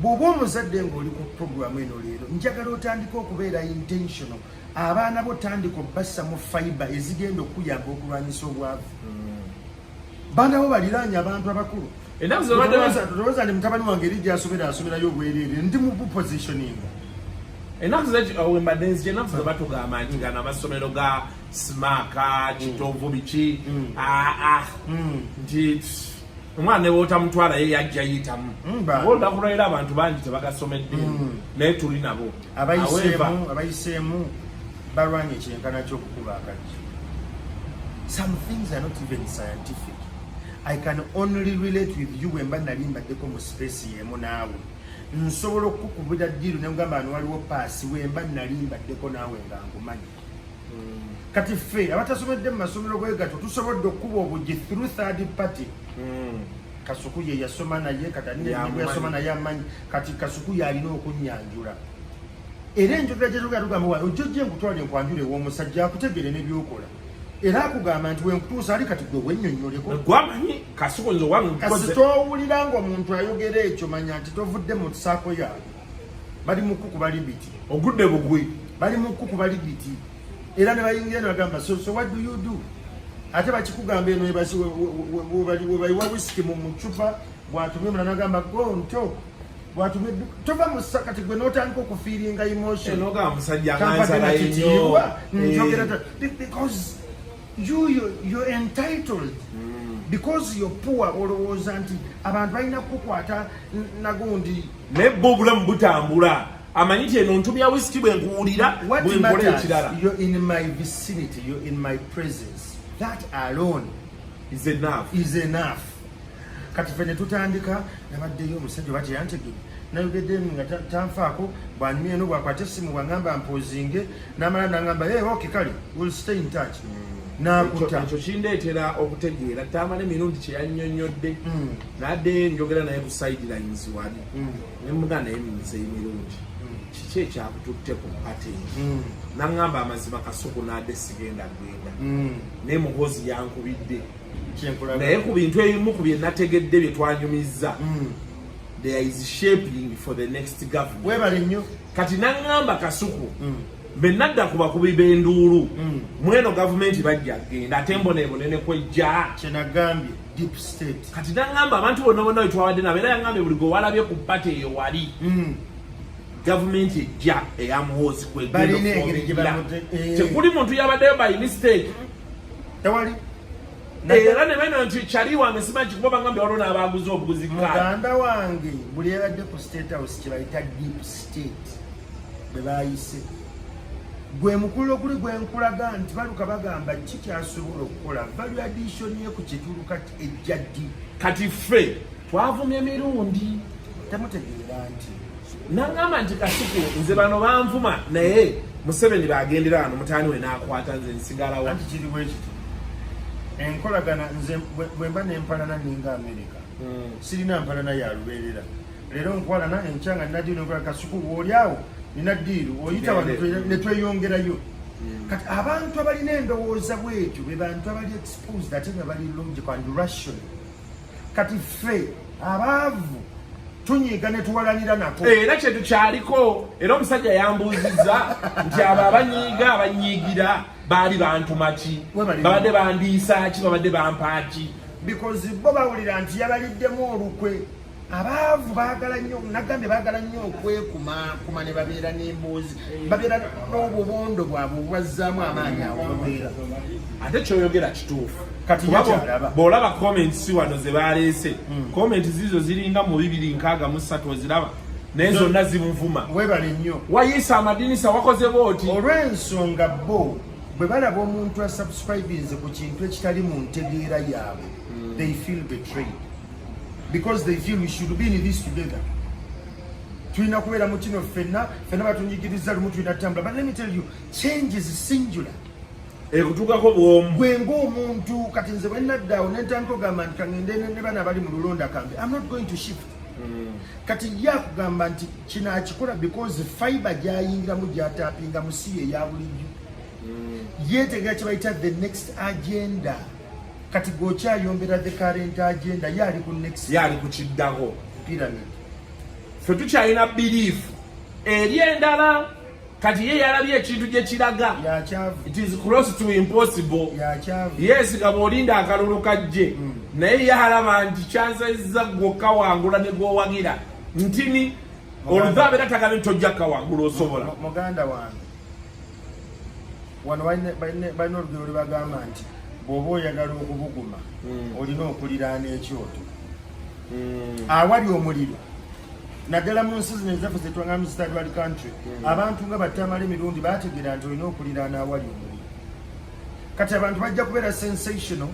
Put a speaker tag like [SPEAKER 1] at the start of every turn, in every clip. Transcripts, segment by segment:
[SPEAKER 1] Bw'oba omuzadde ng'oli ku programu eno leero, njagala otandike okubeera intentional. Abaana bo tandika obbassa mu fiber ezigenda okukuyamba okulwanyisa obwavu. Baana bo baliraanye abantu abakulu.
[SPEAKER 2] Ennaku zino badde
[SPEAKER 1] Tolowooza nti mutabani wange eri gyasomera asomerayo obwereere, ndi mu bupositioninga.
[SPEAKER 2] Ennaku zino wembadde nzija, ennaku zino batugamba nti gano amasomero ga simaaka kitovu biki, aa nti omwana ne bwotamutwala ye yajja yitamu. Olunaku lwaleero abantu bangi tebagasomedde, naye tuli nabo.
[SPEAKER 1] Abayiseemu balwanye kyenkana ky'okukuba akajji. Some things are not even scientific. I can only relate with you bwe mba nali mbaddeko mu space y'emu naawe. Nsobola okukukubira ddiiru ne ngamba wano waliwo paasi bwe mba nali mbaddeko naawe nga nkumanyi. Kati ffe abatasomedde mu masomero bwe gatyo tusobodde okukuba obugi through third party. Kasuku ye yasoma naye, kati ani
[SPEAKER 2] Yamumanyi.
[SPEAKER 1] yasoma naye amanyi. Kati Kasuku yalina okunnyanjula, era enjogera gyetugera tugamba wa ojja ojje nkutwale nkwanjula ew'omusajja akutegere n'ebyokola, era akugamba nti wenkutuusa ali kati gwe wennyonnyoleko.
[SPEAKER 2] Gwamanyi Kasuku, nze owange.
[SPEAKER 1] Kasi towulira ng'omuntu ayogera ekyo, manya nti tovudde mu saako yaabwe, bali mu kukuba libiti.
[SPEAKER 2] Ogudde bugwi.
[SPEAKER 1] Bali mu kukuba libiti, era ne bayingira ne bagamba, So what do you do?" Ate bakikugamba eno webayiwa wisiki mu cupa, bwatumye omulala nagamba, "Go and talk." Bwatumye tova mu kati gwe n'otandika okufeelinga emotion.
[SPEAKER 2] Nogamba musajja
[SPEAKER 1] Kampadde
[SPEAKER 2] nganzala ennyo.
[SPEAKER 1] Nakitiibwa njogera because you're entitled because you're poor. Olowooza nti abantu balina kukukwata nagundi.
[SPEAKER 2] Naye bo obulamu butambula, amanyi nti eno ntumya wisiki bwe nkuwulira
[SPEAKER 1] What
[SPEAKER 2] bwe nkola
[SPEAKER 1] matters,
[SPEAKER 2] ekirala.
[SPEAKER 1] you're in my vicinity, you're in my presence, that alone
[SPEAKER 2] is enough.
[SPEAKER 1] Is enough. Kati ffe ne tutandika, nabaddeyo omusajja oba teyantegedde, nayogedde nga tanfaako, bwanyumya eno bwakwata essimu bwangamba mpozinge, namala nangamba, "Hey, okay, kale we'll stay in touch," nakuta.
[SPEAKER 2] Ekyo kindeetera okutegeera tamala emirundi kye yannyonnyodde. Nadde njogera naye ku sidelines wali, ne muganda naye nze emirundi kiki ekyakututte ku party? Naŋŋamba, "Amazima Kasuku, nadde sigenda genda, naye Muhozi yankubidde."
[SPEAKER 1] Kyenkulaga.
[SPEAKER 2] Naye ku bintu ebimu ku bye nategedde bye twanyumizza, there is shaping for the next government.
[SPEAKER 1] Webale nnyo.
[SPEAKER 2] Kati naŋŋamba, "Kasuku, bwe nadda ku bakubi b'enduulu mweno gavumenti bajja kgenda, ate mboneebone ne kwejja."
[SPEAKER 1] Kyenagambye, deep state.
[SPEAKER 2] Kati naŋŋamba abantu bonna bonna bwe twabadde nabo, era yaŋŋambye buli gwe walabye ku party eyo wali, gavumenti ejja eya Muhoozi kwegenda
[SPEAKER 1] Balina engeri gye
[SPEAKER 2] okuformingira.
[SPEAKER 1] bamutte.
[SPEAKER 2] Tekuli muntu yabaddeyo by mistake.
[SPEAKER 1] Tewali.
[SPEAKER 2] Era ne beno nti kyali wange simanyi kikuba bagambye waliwo n'abaguze obuguzi kaadi.
[SPEAKER 1] Muganda wange, buli yabadde ku State House kye bayita deep state bwe bayise gwe mukululo guli gwe nkulaga nti baluka bagamba ki kyasobola okukola value addition ye ku kituluka ejja ddi.
[SPEAKER 2] Kati ffe twavumye mirundi.
[SPEAKER 1] Temutegeera nti
[SPEAKER 2] Naŋŋamba nti, "Kasuku, nze bano banvuma, naye Museveni bagendera wano mutaani we n'akwata, nze nsigalawo."
[SPEAKER 1] Anti kiri bwe kiti, enkolagana nze bwe mba nempalana ninga Amerika, sirina mpalana ya lubeerera. Leero nkwalana, enkya nga nina deal nkola Kasuku wooli awo nina deal oyita wano.
[SPEAKER 2] Tugende.
[SPEAKER 1] Ne tweyongerayo. Kati abantu abalina endowooza bwetyo be bantu abali exposed ate nga bali logical and rational. Kati ffe abaavu tunyiiga ne tuwalanira nako.
[SPEAKER 2] Era kyetukyaliko, era omusajja yambuuzizza nti abo abanyiiga abanyiigira baali bantuma ki?
[SPEAKER 1] Webale.
[SPEAKER 2] Babadde bandiisa ki? Babadde bampa ki?
[SPEAKER 1] Because bo bawulira nti yabaliddemu olukwe. Abaavu baagala nnyo, nagambye baagala nnyo okwekumaakuma ne babeera n'emboozi, babeera n'obubondo bwabwe obubazzaamu amaanyi awo babeera.
[SPEAKER 2] Ate kyoyogera kituufu.
[SPEAKER 1] Kati
[SPEAKER 2] Kuba
[SPEAKER 1] ye kyalaba.
[SPEAKER 2] bw'olaba comments wano ze baleese, comments zizo ziringa mu 263 oziraba, naye zonna zimuvuma.
[SPEAKER 1] Webale nnyo.
[SPEAKER 2] Wayiisa amadinisa, wakoze booti.
[SPEAKER 1] Olw'ensonga bo bwe balaba omuntu asubscribinze ku kintu ekitali mu ntegeera yaabwe, they feel betrayed because they feel we should be in this together, tulina kubeera mu kino ffenna ffenna, batunyigiriza lumu, tulina tutambula. But let me tell you, change is singular.
[SPEAKER 2] Ekutuukako bwomu.
[SPEAKER 1] Gwe ng'omuntu, kati nze bwe naddaawo nentandika ogamba nti kaŋŋende ne bano abali mu lulonda kambe, I'm not going to shift. Kati ye akugamba nti kino akikola because fiber gyayingiramu, gyatapinga mu si ye eya bulijjo, yeetegera kye bayita the next agenda. Kati gweokyayombera the current agenda, ye ali ku next
[SPEAKER 2] Ye ali ku kiddako.
[SPEAKER 1] pyramid.
[SPEAKER 2] Ffe tukyalina belief eri endala. Kati ye yalabye ekintu gye kiraga, it is close to impossible. Yes, nga bw'olinda akalulu kajje, naye ye alaba nti kyansaiza gwokka wangula ne gwowagira ntini oluva abeera tagabe nti tojja kawangula osobola.
[SPEAKER 1] Muganda wange, wano balina olugero lwe bagamba nti bw'oba oyagala okubuguma, olina okuliraana ekyoto awali omuliro, naddala mu nsi zino ezaffe zetwanga mu third world country. Abantu nga batamala emirundi bategeera nti olina okuliraana awali omuliro. Kati abantu bajja kubeera sensational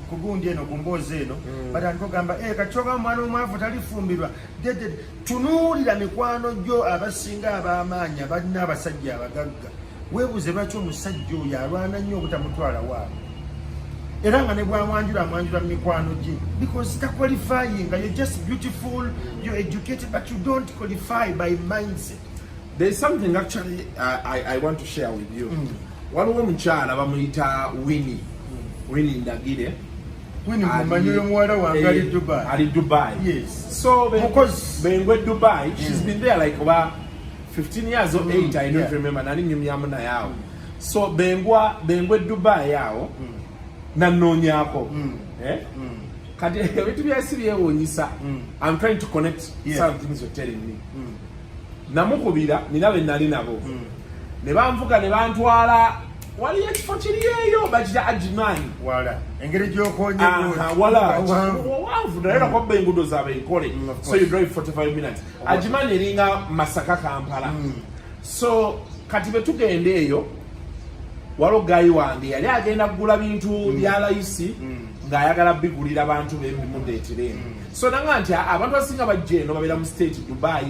[SPEAKER 1] ku gundi eno, ku mboozi eno, batandika ogamba, "Eh, kati kyogamba omwana omwavu talifumbirwa." Dede, tunuulira mikwano gyo abasinga ab'amaanyi abalina abasajja abagagga, weebuuze lwaki omusajja oyo alwana nnyo obutamutwala waabwe, era nga ne bwamwanjula amwanjula mu mikwano gye, because taqualifying. You're just beautiful, you're educated, but you don't qualify by mindset.
[SPEAKER 2] There is something actually I want to share with you. Waliwo omukyala bamuyita Winnie, Winnie Ndagire.
[SPEAKER 1] Winnie mumanyi, oyo muwala wange ali Dubai.
[SPEAKER 2] Ali Dubai.
[SPEAKER 1] Yes.
[SPEAKER 2] So
[SPEAKER 1] Mukozi.
[SPEAKER 2] Bengwe Dubai, she's been there like over 15 years or 8, I don't remember. Nali nyumyamu naye awo. So bengwe Dubai awo nanoonyako. Eh? Kati ebintu byasi byewuunyisa. I'm trying to connect some things you're telling me. Namukubira, nina be nali nabo. Ne banvuga ne bantwala, waliyo ekifo kiri eyo bakita Ajman.
[SPEAKER 1] Wala engeri gyokonye.
[SPEAKER 2] Aha, wala wawanvu naye lwakuba enguudo zaabwe enkole.
[SPEAKER 1] Of
[SPEAKER 2] So you drive 45 minutes. Ajman eringa Masaka, Kampala. So kati bwe tugenda eyo, waliwo guy wange yali agenda kugula bintu bya layisi ng'ayagala bigulira bantu be bimudeetera eno. So nanga nti abantu abasinga bajja eno babeera mu state Dubai,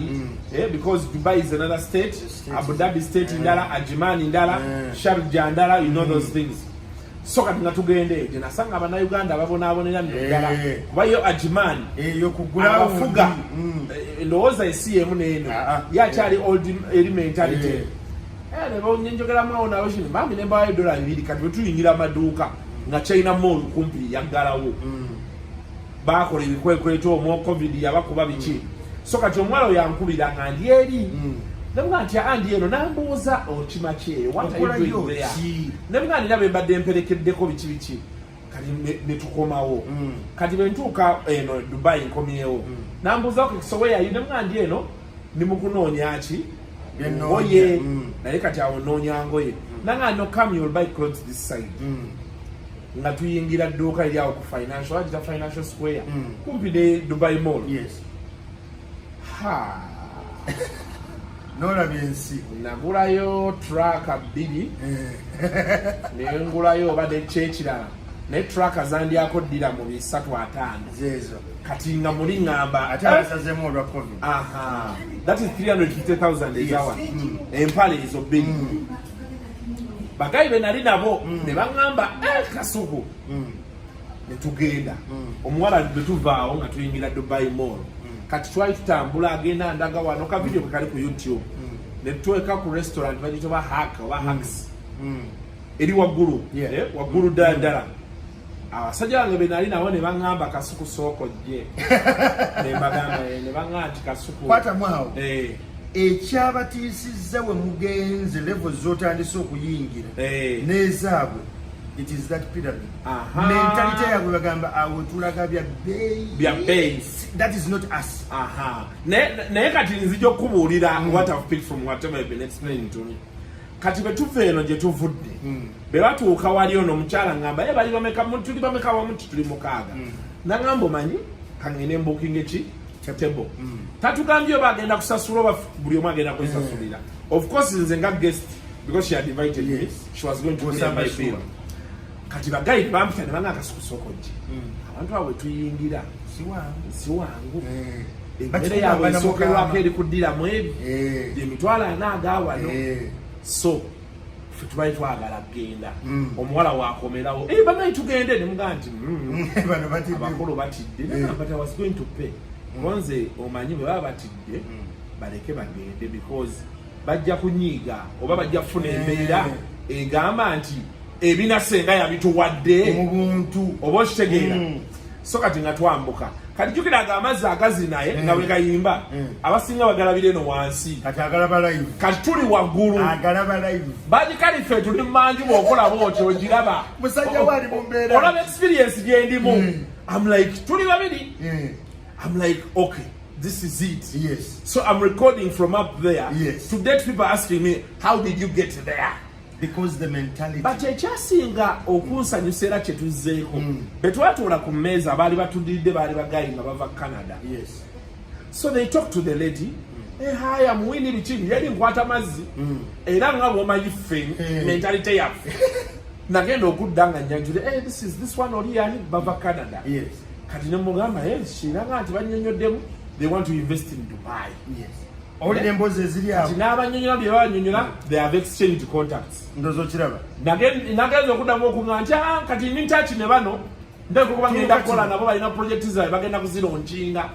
[SPEAKER 2] because Dubai is another state,
[SPEAKER 1] State.
[SPEAKER 2] Abu Dhabi state ndala, Ajman ndala, Sharjah ndala, you know those things. So kati nga tugenda eyo gye nasanga Abannayuganda ababonaabonera nno ddala, kuba yo Ajman
[SPEAKER 1] eyo kugula
[SPEAKER 2] abafuga endowooza esi yemu n'eno. Ye akyali old eri mentality. Nenjogeramu awo nabo kino, bambi ne mbawayo $2. Kati bwe tuyingira amaduuka nga China Mall kumpi yaggalawo, bakola ebikwekweto omwo, COVID yabakuba biki. So kati omuwala oyo yankubira nga ndi eri, nemuga nti andi eno, nambuuza, "Okima ki eyo? What are you
[SPEAKER 1] Okolayo
[SPEAKER 2] doing there?"
[SPEAKER 1] ki?
[SPEAKER 2] Nemuga nina be mbadde mperekeddeko biki biki. Kati ne tukomawo. Kati bwe ntuuka eno Dubai, nkomyewo, nambuuza, "So where are you?" Nemuga ndi eno, ndi mu kunoonya ki?
[SPEAKER 1] Bye nnoonya.
[SPEAKER 2] Ngoye. Naye kati awo noonya ngoye. Nanga, "No, come, you'll buy clothes this side." Nga tuyingira dduuka eri awo ku financial, bagita Financial Square, kumpi ne Dubai Mall. Ha.
[SPEAKER 1] Nolaba ensi.
[SPEAKER 2] Nagulayo traka bbiri, nengulayo oba nekyekirala, naye traka zandyako ddira mu 350.
[SPEAKER 1] Zeezo.
[SPEAKER 2] Kati nga muli ŋŋamba,
[SPEAKER 1] Ate abasazeemu olwa COVID.
[SPEAKER 2] Aha, that is 350,000 ezawa empale ezo bbiri. Ba guy be nali nabo ne baŋŋamba, "Eh, Kasuku." Ne tugenda. Omuwala bwe tuvaawo nga tuyingira Dubai Mall, kati twali tutambula, agenda ndaga wano, ka video kwe kali ku YouTube, ne tutweka ku restaurant bagiyita oba Hack oba Hacks, eri waggulu. Waggulu ddala ddala. Abasajja bange be nali nabo ne baŋŋamba, "Kasuku, sooko jje." Ne mbagamba, "Eh," ne baŋŋamba nti, "Kasuku."
[SPEAKER 1] Kwatamu awo. Ekyabatiisizza we mugenze, level z'otandise okuyingira n'ezaabwe, it is that pyramid mentality yaabwe. Bagamba awo tulaga bya bbeeyi.
[SPEAKER 2] Bya bbeeyi.
[SPEAKER 1] That is not us.
[SPEAKER 2] Aha. Naye kati nzija okubuulira what I've picked from whatever you've been explaining to me. Kati bwe tuva eno gye tuvudde, bwe batuuka wali ono omukyala ngamba ye, "Bali bameka? Tuli bameka wamu?" Ti, "Tuli 6." Nangamba, "Omanyi kangende mbookinge ki table." Tatugambye oba agenda kusasula oba buli omu agenda kwesasulira. Of course nze nga guest, because she had invited me, she was going to pay
[SPEAKER 1] Osamba
[SPEAKER 2] my
[SPEAKER 1] sure.
[SPEAKER 2] bill. Kati ba guy bampita ne banga, "Kasuku, sooko gye." Abantu abo bwe tuyingira,
[SPEAKER 1] Si wangu.
[SPEAKER 2] Si wangu. Emmere
[SPEAKER 1] Bakikugamba
[SPEAKER 2] yaabwe
[SPEAKER 1] na
[SPEAKER 2] esookerwako
[SPEAKER 1] mukama.
[SPEAKER 2] eri kuddiramu ebi 400,000 agawano. So ffe tubali twagala kugenda. Omuwala wakomerawo, "Eh, banaye tugende." Nemugaa nti,
[SPEAKER 1] Bano batidde.
[SPEAKER 2] Abakulu batidde." Nagamba, "But I was going to pay." Konze omanyi bwe baba batidde, baleke bagende, because bajja kunyiiga oba bajja kufuna embeera egamba nti ebina senga yabituwadde
[SPEAKER 1] mu buntu.
[SPEAKER 2] Oba okitegeera?
[SPEAKER 1] Mm.
[SPEAKER 2] So kati nga twambuka, Kati jjukiraga amazzi agazinaye nga bwe gayimba, abasinga bagalabira eno wansi.
[SPEAKER 1] Kati agalaba live.
[SPEAKER 2] Kati tuli waggulu.
[SPEAKER 1] Agalaba live.
[SPEAKER 2] Bagikalife tuli mumanju, bw'okola bwotyo ogiraba.
[SPEAKER 1] Musajja we ali mu mbeera.
[SPEAKER 2] Olaba experience gyendimu. I'm like, tuli babiri. I'm like, okay, this is it. So I'm recording from up there. To date, people are asking me, "How did you get there?"
[SPEAKER 1] Because the mentality.
[SPEAKER 2] But ekyasinga okunsanyusa era kye tuzzeeko, bwe twatuula ku mmeeza, baali batudiridde, baali bagayi nga bava Canada. So they talk to the lady, "Hey, hi, I'm Winnie," biki, yali nkwata mazzi era nga bw'omanyi ffe mentality yaffe, nagenda okudda nga nyanjule, "Hey, this is this one," oli yani bava Canada. Kati ne mugamba, "Hey," kiranga nti bannyonnyoddemu, they want to invest in Dubai.
[SPEAKER 1] Owulira emboozi eziri awo.
[SPEAKER 2] Kati n'abanyonnyola bye babanyonnyola, they have exchanged contacts.
[SPEAKER 1] Ndowooza okiraba.
[SPEAKER 2] Nagenza okuddamu okuŋŋa nti, "Ah, kati ndi ntaki ne bano, ndeka okuba ngenda kukola nabo, balina project zaabwe bagenda kuzilaunchinga."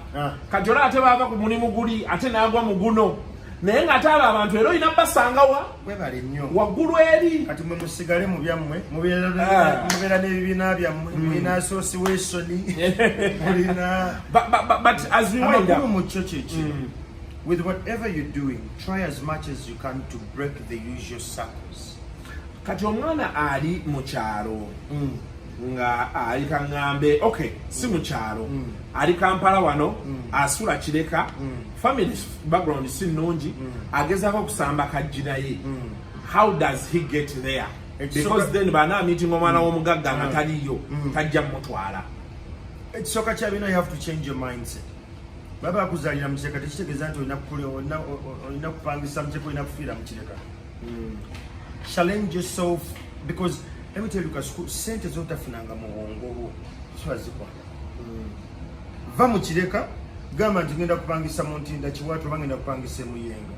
[SPEAKER 2] Kati olaba ate baava ku mulimu guli, ate n'agwa mu guno, naye ng'ate abo abantu era olina basangawa?
[SPEAKER 1] Webale nnyo.
[SPEAKER 2] Waggulu eri.
[SPEAKER 1] Kati mwe musigale mu byammwe, mubeera mubeera n'ebibiina byammwe, mulina association, mulina
[SPEAKER 2] But as we wind
[SPEAKER 1] amakulu
[SPEAKER 2] up,
[SPEAKER 1] mu kyo kyekino: with whatever you're doing, try as much as you can to break the usual circles.
[SPEAKER 2] Kati omwana ali mu kyalo nga ali kaŋŋambe, okay, si mu kyalo, ali Kampala wano, asula Kireka, family background si nnungi, agezaako okusamba kajji, naye how does he get there? Because then bana meeting omwana w'omugagga nga taliyo, tajja mutwala.
[SPEAKER 1] Ekisooka kya bino, you have to change your mindset. Baba bakuzaalira mu Kireka tekitegeeza nti olina kupangisa mu Kireka, olina kufiira mu Kireka. Challenge yourself, because let me tell you, Kasuku, sente zotafunanga mu bwongo bwo kiba zikwata. Va mu Kireka, gamba nti ngenda kupangisa mu Ntinda Kiwaatu oba ngenda kupangisa eMuyenga.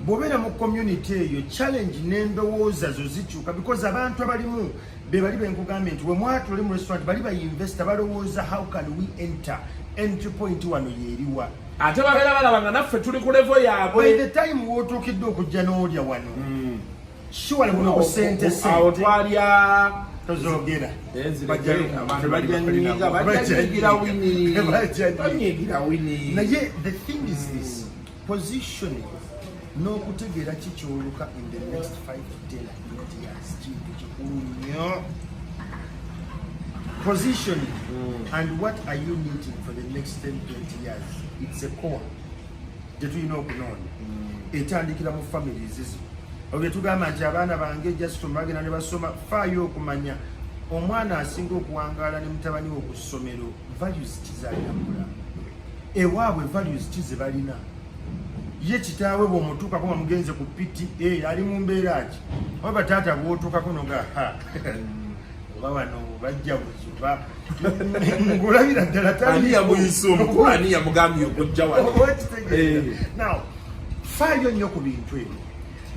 [SPEAKER 1] Bw'obeera mu community eyo, challenge n'endowooza zo zikyuka, because abantu abalimu be bali benkugambye nti wemwatule mu restaurant, bali bainvestor, balowooza, "How can we enter? Entry point wano yeeriwa?"
[SPEAKER 2] Ate babeera balaba nga naffe tuli ku level
[SPEAKER 1] By
[SPEAKER 2] yaabwe.
[SPEAKER 1] the time wootuukidde okujja n'olya wano, surely buno busente
[SPEAKER 2] Awo
[SPEAKER 1] sente
[SPEAKER 2] twalya.
[SPEAKER 1] Tozoogera.
[SPEAKER 2] Abantu bajja nyiga, bajja nyigira Winnie.
[SPEAKER 1] Bajja nyiga.
[SPEAKER 2] Banyigira Winnie.
[SPEAKER 1] Naye the thing is this: positioning n'okutegeera ki kyoluka in the next 5 to 10 and 20 years kintu kikulu nnyo. Positioning and what are you needing for the next 10 20 years, it's a core gye tulina okunoonya. Etandikira mu families zo. Obye tugamba nti abaana bange just bagenda ne basoma, faayo okumanya omwana asinga okuwangaala ne mutabani we ku ssomero, values kizalina mu bulamu ewaabwe, values ki ze balina. Ye kitaawe bw'omutuukako nga mugenze ku PTA, ali mu mbeera ki? Oba bataata bw'otuukako noga, ha, oba wano bajja buzuba ngulabira ddala.
[SPEAKER 2] Ani yamuyise omukulu? Ani yamugambye okujja wano?
[SPEAKER 1] Oba kitegeeza?
[SPEAKER 2] Eh.
[SPEAKER 1] Now faayo nnyo ku bintu ebyo,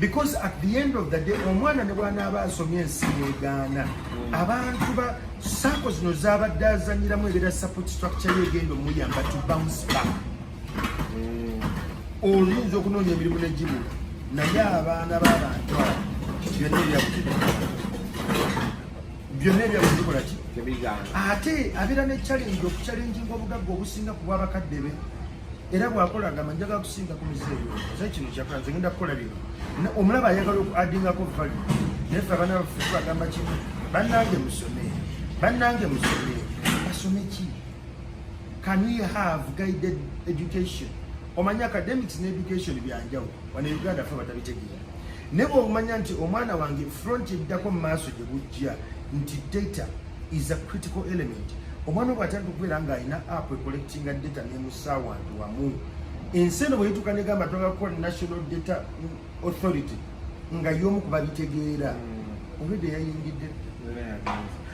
[SPEAKER 1] because at the end of the day, omwana ne bw'anaaba asomye ensi negaana, abantu ba circle zino z'abadde azanyiramu ebeera support structure ye egenda omuyamba to bounce back. Oyinza okunoonya emirimu negibula, naye abaana b'abantu abo, byonna ebyabwe, byonna ebyabwe bikola ki?
[SPEAKER 2] Tebigaana.
[SPEAKER 1] Ate abeera ne challenge okuchallenginga obugagga obusinga ku bwabakadde be, era bwakola agamba, "Njagala kusinga ku mizeeyo, nze kino kyakola, nze ngenda kukola bino." Omulaba ayagala okuaddingako value. Naye ffe abaana baffe tubagamba kimu: "Bannange musome, bannange musome." Basome ki? Can we have guided education? Omanye academics ne education byanjawulo. Wano e Uganda fe batabitegeera, naye bwomanya nti omwana wange front eddako mu maaso gye bujja nti data is a critical element, omwana obw atandika okubeera ng'alina app ecollectinga data nemusa wantu wamu, ensi eno bwe yituuka negamba twagala kukola national data authority, nga y'omu ku babitegeera, olwedde yayingidde.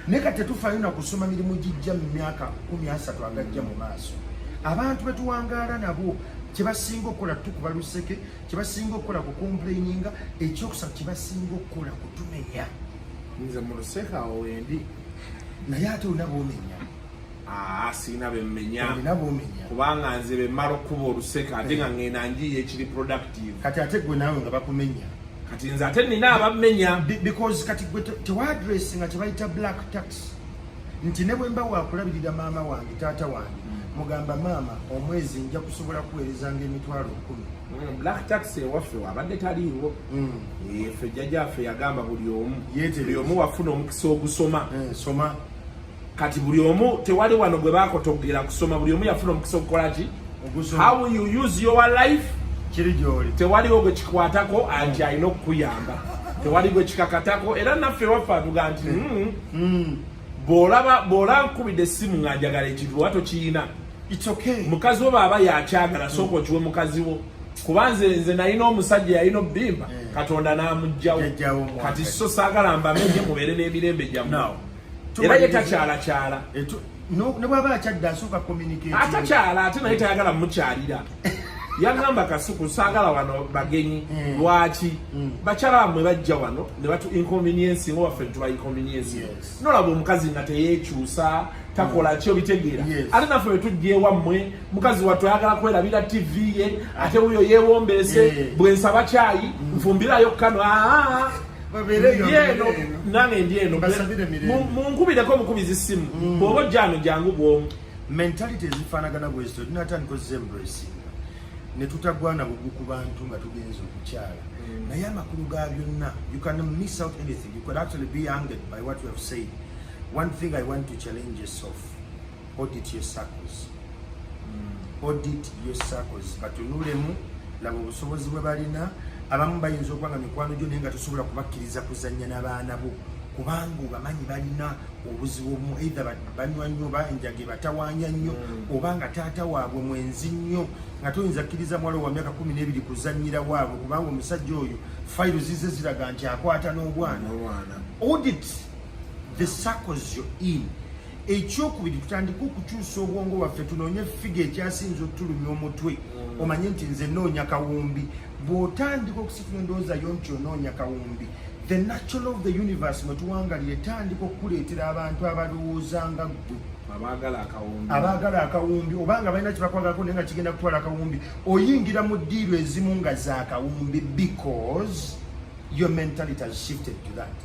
[SPEAKER 1] Naye kati tetufaayo na kusoma mirimu gijja mu myaka 30 agajja mu maaso. Abantu betuwangaala nabo kyebasinga okukola tukuba luseke, kyebasinga okukola kucomplaininga, ekyokusatu kyebasinga okukola kutumenya.
[SPEAKER 2] Nze mu luseke awo wendi.
[SPEAKER 1] Naye ate olina boomenya.
[SPEAKER 2] Aa, siina bemmenya.
[SPEAKER 1] Olina boomenya.
[SPEAKER 2] Kubanga nze bemmala okukuba oluseke, ate nga ngenda njiya ekiri productive.
[SPEAKER 1] Kati ate gwe naawe nga bakumenya.
[SPEAKER 2] Kati nze ate nina abammenya.
[SPEAKER 1] Because kati gwe tewaadressinga kye bayita black tax, nti ne bwe mba wakulabirira maama wange, taata wange. Mugamba, "Maama, omwezi nja kusobola kuweerezanga 100,000."
[SPEAKER 2] Black tax ewaffe wabadde taliiwo. Ffe jjajjaffe yagamba buli omu,
[SPEAKER 1] Yeetereze.
[SPEAKER 2] buli omu wafuna omukisa ogusoma.
[SPEAKER 1] Soma.
[SPEAKER 2] Kati buli omu, tewali wano gwe bakotogera kusoma. Buli omu yafuna omukisa okukola ki?
[SPEAKER 1] Ogusoma.
[SPEAKER 2] How you use your life
[SPEAKER 1] kiri gyoli.
[SPEAKER 2] Tewaliwo gwe kikwatako anti alina okukuyamba, tewali gwe kikakatako. Era naffe waffe atuga nti, bw'olaba bw'ola nkubidde essimu nga njagala ekintu, oba tokiyina,
[SPEAKER 1] It's okay.
[SPEAKER 2] Mukazi wo baaba yakyagala, sooka okiwe mukazi wo, kuba nze nalina omusajja yalina obbimba, Katonda n'amugjawo.
[SPEAKER 1] Yajjawo omwaka.
[SPEAKER 2] Kati so saagala mbamenye, mubeere n'emirembe gyammwe.
[SPEAKER 1] Now,
[SPEAKER 2] Era ye takyalakyala.
[SPEAKER 1] Ne bw'aba akyadde, asooka communicate.
[SPEAKER 2] Atakyala ate naye tayagala mukyalira. Yagamba, "Kasuku, saagala wano bagenyi." "Lwaki?" "Bakyala bammwe bajja wano ne batu inconvenience nga waffe tuba inconvenience." Nolaba omukazi nga teyeekyusa, takola ki, obitegeera?
[SPEAKER 1] Yes.
[SPEAKER 2] Ate naffe bwe tujja ewammwe, mukazi wattu ayagala kwerabira TV ye, ate wuyo yeewombeese. "Bwe nsaba kyayi, nfumbirayo kano." Aa,
[SPEAKER 1] Babeereyo,
[SPEAKER 2] ndi eno.
[SPEAKER 1] babeere eno.
[SPEAKER 2] Nange ndi eno.
[SPEAKER 1] Mbasabire mirembe.
[SPEAKER 2] Munkubireko omukubizi simu bw'oba ojja ano, jangu bw'omu.
[SPEAKER 1] Mentality ezifaanagana bwe zityo tunatandika ozembracinga ne tutagwana bugu ku bantu nga tugenza okukyala. Naye amakulu ga byonna, you can miss out anything, you could actually be angered by what you have said. One thing I want to challenge yourself: audit your circles, audit your circles. Batunulemu, laba obusobozi bwe balina. Abamu bayinza okuba nga mikwano gyo, naye nga tosobola kubakkiriza kuzannya n'abaana bo, kubanga obamanyi balina obuzibu obumu, either banywa nnyo, oba enjaga batawaanya nnyo, oba nga taata waabwe mwenzi nnyo, nga toyinza kkiriza muwala wa myaka 12 kuzannyira waabwe, kubanga omusajja oyo fayiro zize ziraga nti akwata n'obwana. Audit the circles you're in. Ekyokubiri, tutandike okukyusa obwongo bwaffe, tunoonye figure ekyasinza otulumya omutwe. Omanye nti nze noonya kawumbi. Bw'otandika okusitula endowooza yo nti onoonya kawumbi, the natural of the universe mwe tuwangalire tandika okukuleetera abantu abalowooza nga ggwe,
[SPEAKER 2] abaagala akawumbi.
[SPEAKER 1] Abaagala akawumbi, obanga balina kyebakwagalako naye nga kigenda kutwala akawumbi. Oyingira mu deal ezimu nga za kawumbi because your mentality has shifted to that.